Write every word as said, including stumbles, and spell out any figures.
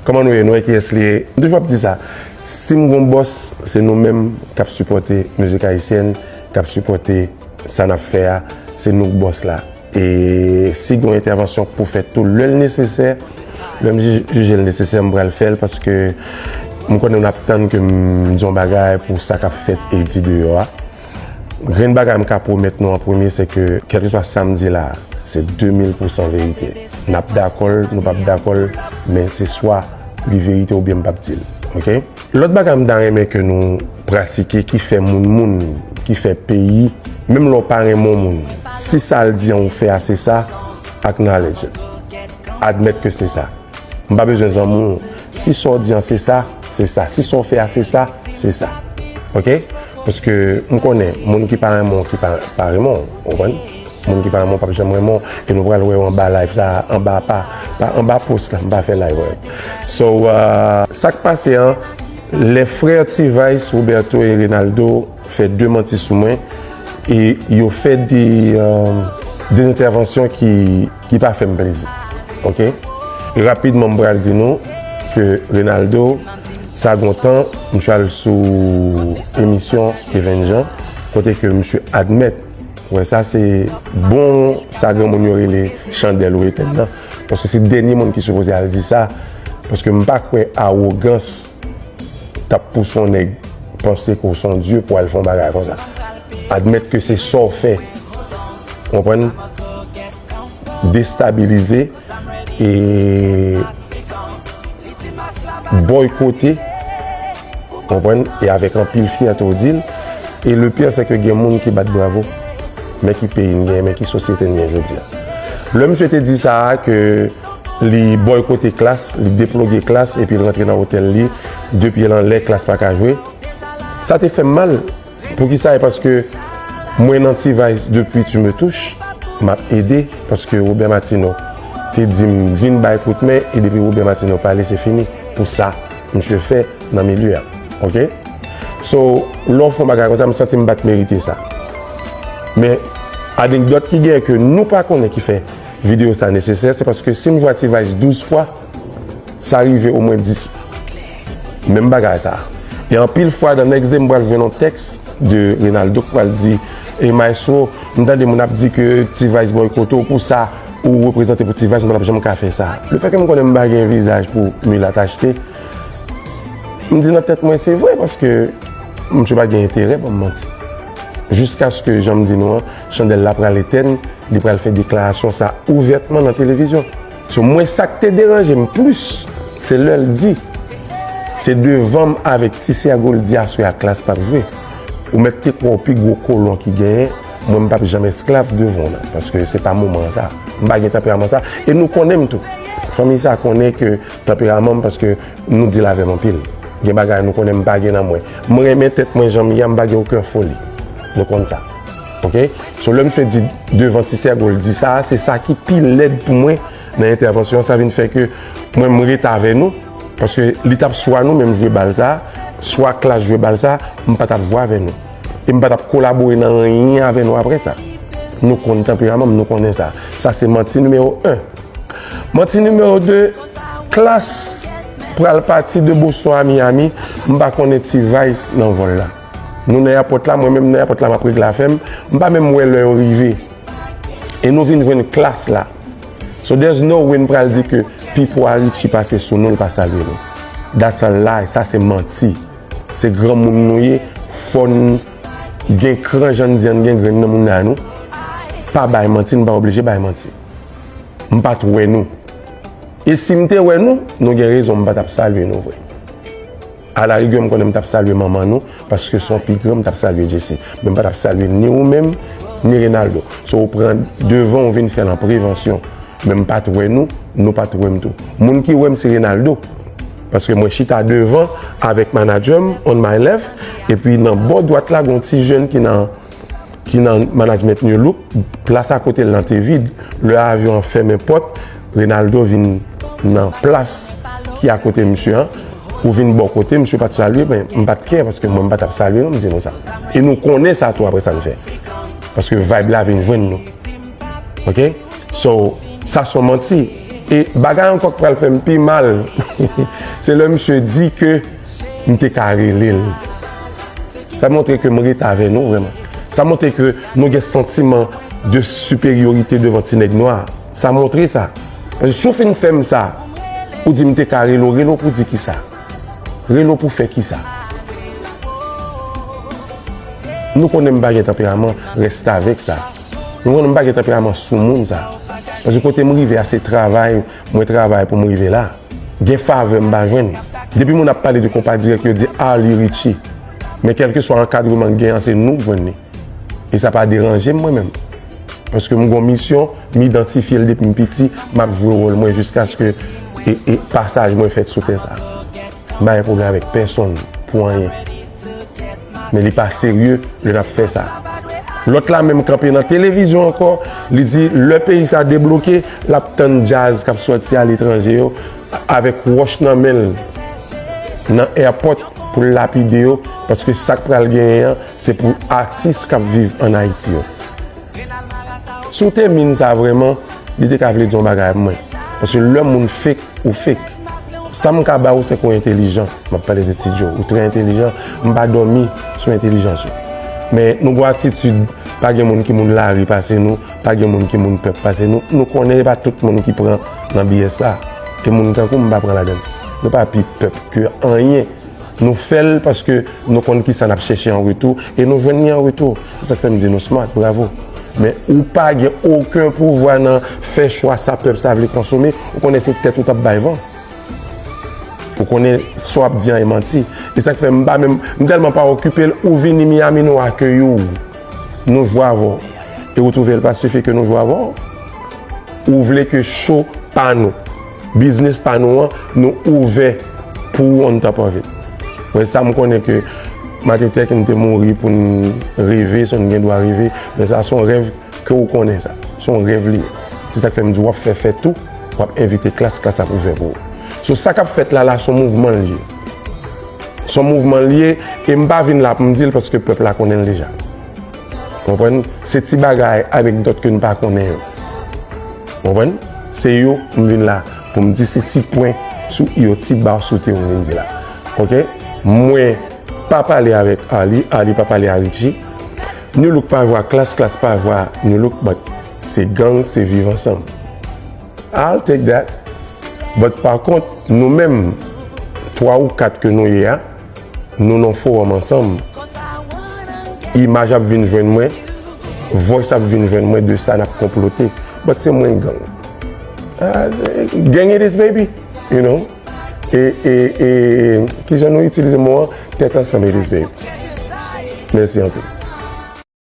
Kòman nou ye? Nou wè kiyès li ye? M toujou ap di sa. Si m gon bòs, se nou menm k ap sipòte mizik ayisyèn, k ap sipòte sa n ap fè a. Se nou k bòs la. E si gon entèvansyon pou fèt tou, lè l nesesè, lè m jij- jije l nesesè, m pral fè l paske m konnen n ap tann ke m di yon bagay pou sa k ap fèt e di deyò a. Grenn bagay m ka pwomèt nou an premye, se ke kèlkeswa sa m di la, se de mil pousan verite. N ap dakò l, nou p ap dakò l, men se swa li verite oubyen m p ap di l. Oke? Lòt bagay m ta renmen ke nou pratike ki fè moun moun, ki fè peyi, menm lè w pa renmen yon moun, si sa l di an ou fè a se sa, acknowledge it. Admèt ke se sa. M pa bezwen zanmi w. Si sa w di an se sa, se sa. Si sa w fè a se sa, se sa. Oke? Paske m konnen moun ki pa renmen w, ki pa, pa renmen w. Ou konprann? Moun ki pa renmen w p ap janm renmen w. E nou pral wè yo anba live sa, anba pa, pa anba post la, m pa fè live wè. So, uh, sa k pase an, lè frè T-Vice, Roberto e Renaldo fè de manti sou mwen, e yo fè de, uh, de entèvansyon ki, ki pa fè m plezi. Oke? E rapidman, m pral di nou ke Renaldo, sa gon tan, m chal sou emisyon Even Jean, kote ke misye admèt, wè, sa se bon, sa granmoun yo rele chandèl ou etèn nan. Paske se dènye moun ki sipoze al di sa, paske m pa kwè awogans t ap pouse yon nèg panse ke w se yon dye pou al fè yon bagay konsa. Admèt ke se sa w fè. Konprann? Destabilize e bòykote. Konprann? E avèk anpil fyète w di l. E le pire, se ke gen moun ki bat bravo. Men ki peyi n gen, men ki sosyete n gen jodi a. Lè misye te di sa a, ke li bòykote Klass, li deploge Klass, epi l rantre nan otèl li, de pye l anlè, Klass pa ka jwe. Sa te fè m mal. Poukisa? E paske mwen nan T-Vice depi Tu me touches, m ap ede, paske Robert Martineau te di m vin bay kout men, e depi Robert Martineau pale, se fini. Pou sa misye fè nan milye a. Oke? So, lè w fè yon bagay konsa, m santi m pa t merite sa. Men, anekdòt ki genyen ke nou pa konnen ki fè videyo sa nesesè, se paske si m jwe a T-Vice douz fwa, sa rive omwen dis. Menm bagay sa. E anpil fwa, dan next day, m pral jwenn yon tèks de Renaldo k pral di, e Maestro, m tande moun ap di ke T-Vice bòykote w pou sa, ou reprezante pou T-Vice, m pa t ap janm ka fè sa. Lefètke m konnen m pa gen vizaj pou milat achte, m di nan tèt mwen, se vre, paske misye pa gen enterè ban m manti. Jiskaske, jan m di nou an, chandèl la pral etèn, li pral fè deklarasyon sa ouvètman nan televizyon. So, mwen, sa k te deranje m plis, se lè l di, se devan m avèk Ti Sègo l di aswè a Klass p ap jwe. Ou mèt te kwè w pi gwo kolon ki genyen, mwen, m p ap janm esklav devan w nan, paske se pa moman sa. M pa gen tanperaman sa, e nou konnen m tou. Fanmi sa konnen ke tanperaman m, paske nou deal avè m anpil. Gen bagay nou konnen m pa gen nan mwen. M renmen tèt mwen jan m ye a, m pa gen okenn foli. Nou konn sa. Oke? So, lè misye di devan Ti Sègo l di sa, se sa ki pi lèd pou mwen nan entèvansyon an. Sa vin fè ke mwen, m ret avè nou, paske li t ap swa nou menm jwe bal sa, swa Klass jwe bal sa, m pa t ap jwe avè nou. E m pa t ap kolabore nan anyen avè nou apre sa. Nou konn tanperaman m, nou konnen sa. Sa se manti nimewo en. Manti nimewo de, Klass pral pati de Boston a Miami, m pa konnen T-Vice nan vòl la. Nou nan èpòt la, mwen menm nan èpòt la, m ap regle afè m, m pa menm wè lè yo rive. E nou vin jwenn Klass la. So there's no way n pral di ke Pipo a Richie pase sou nou, l pa salye nou. That's a lie, sa se manti. Se granmoun nou ye, fò n gen kran jan n di an gen grenn nan moun nan nou. Pa bay manti, n pa oblije bay manti. M pa t wè nou. E si m te wè nou, nou gen rezon, m pa t ap salye nou vre. Alarigè, m konnen m t ap salye manman nou, paske se yon pi gran, m t ap salye Jesse. Men m pa t ap salye ni ou menm, ni Renaldo. So, ou pran devan, ou vin fè l an prevansyon. Men m pa t wè nou, nou pa t wè m tou. Moun ki wè m, se Renaldo. Paske mwen chita devan avèk manadjè m, on my left, epi nan bò dwat la, gen yon ti jèn ki nan ki nan management New Look, plas a kote l lan te vid. Lè avyon an fèmen pòt, Renaldo vin nan plas ki akote misye an, pou vin bò kote, misye pa t salye, men m pa t kè, paske mwen m pa t ap salye non, m di nou sa. E nou konnen sa tou apre sa n fè. Paske vibe la vin jwenn nou. Oke? So, sa se yon manti. E bagay ankò k pral fè m pi mal, se lè misye di ke m te ka rele l. Sa montre ke m ret avè nou vrèman. Sa montre ke nou gen santiman de siperyorite devan ti nèg nwa. Sa montre sa. Paske si w fin fè m sa, ou di m te ka rele w, rele w pou di kisa? Rele w pou fè kisa? Nou konnen m pa gen tanperaman restavèk sa. Nou konnen m pa gen tanperaman soumoun sa. Paske kote m rive a, se travay, mwen travay pou m rive la. Gen favè m pa jwenn. Depi moun ap pale de Konpa Dirèk, yo di Arly Richie. Men kèlkeswa ankadreman k gen an, se nou k jwenn li. E sa pa deranje m mwen menm. Paske m gon misyon, m idantifye l depi m piti, m ap jwe wòl mwen jiskaske e, e pasaj mwen fèt sou tè sa. M pa gen pwoblèm avèk pèsonn pou anyen. Men li pa serye lè n ap fè sa. Lòt la menm kanpe nan televizyon ankò, li di lè peyi sa debloke, l ap tann djaz k ap sòti aletranje yo avèk wòch nan men l nan airport pou l lapide yo, paske sa k pral genyen an, se pou atis k ap viv ann Ayiti yo. Si w te min sa vrèman, li te ka vle di yon bagay pou mwen. Paske lè moun fake, ou fake. Sa m ka ba ou, se ke w entelijan. M ap pale de Ti Djo. Ou trè entelijan. M pa dòmi sou entelijans ou. Men nou gon atitid, pa gen moun ki moun lari pase nou, pa gen moun ki moun pèp pase nou. Nou konnen e pa tout moun ki pran nan B S la. E moun tankou m pa pran ladan l. Nou pa pi pèp ke anyen. Nou fè l paske nou konn kisa n ap chèche an retou e nou jwenn li an retou. Se sa k fè m di nou smart, bravo. Men ou pa gen okenn pouvwa nan fè chwa sa pèp sa vle konsome, ou konnen se tèt ou t ap bay van. Ou konnen sa w ap di an e manti. E sa k fè m pa menm, m tèlman pa okipe l, ou vini Miami, nou akeyi w. Nou jwe avè w. E ou twouve l pa sifi ke nou jwe avè w? Ou vle ke show pa nou, biznis pa nou an, nou ouvè pou ou on top of it. Mwen sa m konnen ke Martin Luther King te mouri pou n reve, so n gen dwa reve, men sa se yon rèv ke ou konnen sa. Se yon rèv li ye. Se sa k fè m di w ap fè fèt ou, w ap envite klas, klas ap ouvè pou ou. So sa k ap fèt la la, se yon mouvman l ye. Se yon mouvman l ye, e m pa vin la pou m di l paske pèp la konnen l deja. Konprann? Se ti bagay, anekdòt ke n pa konnen yo. Konprann? Se yo m vin la pou m di, se ti pwen sou i yo, ti ba sou te yo m vin di la. Oke? Mwen pa pale avèk Arly, Arly pa pale a Richie. Nu Look pa jwe a Klass, Klass pa jwe a Nu Look, but se gang, se viv ansanm. I'll take that. But pa kont, nou menm, twa ou kat ke nou ye a, nou nan fowòm ansanm. Imaj ap vin jwenn mwen, voice ap vin jwenn mwen de sa n ap konplote. But se mwen gang. Ah, gang it is, baby. You know? E, e, e, kijan nou itilize mo an? Tèt ansanm it is, baby. Mèsi anpil.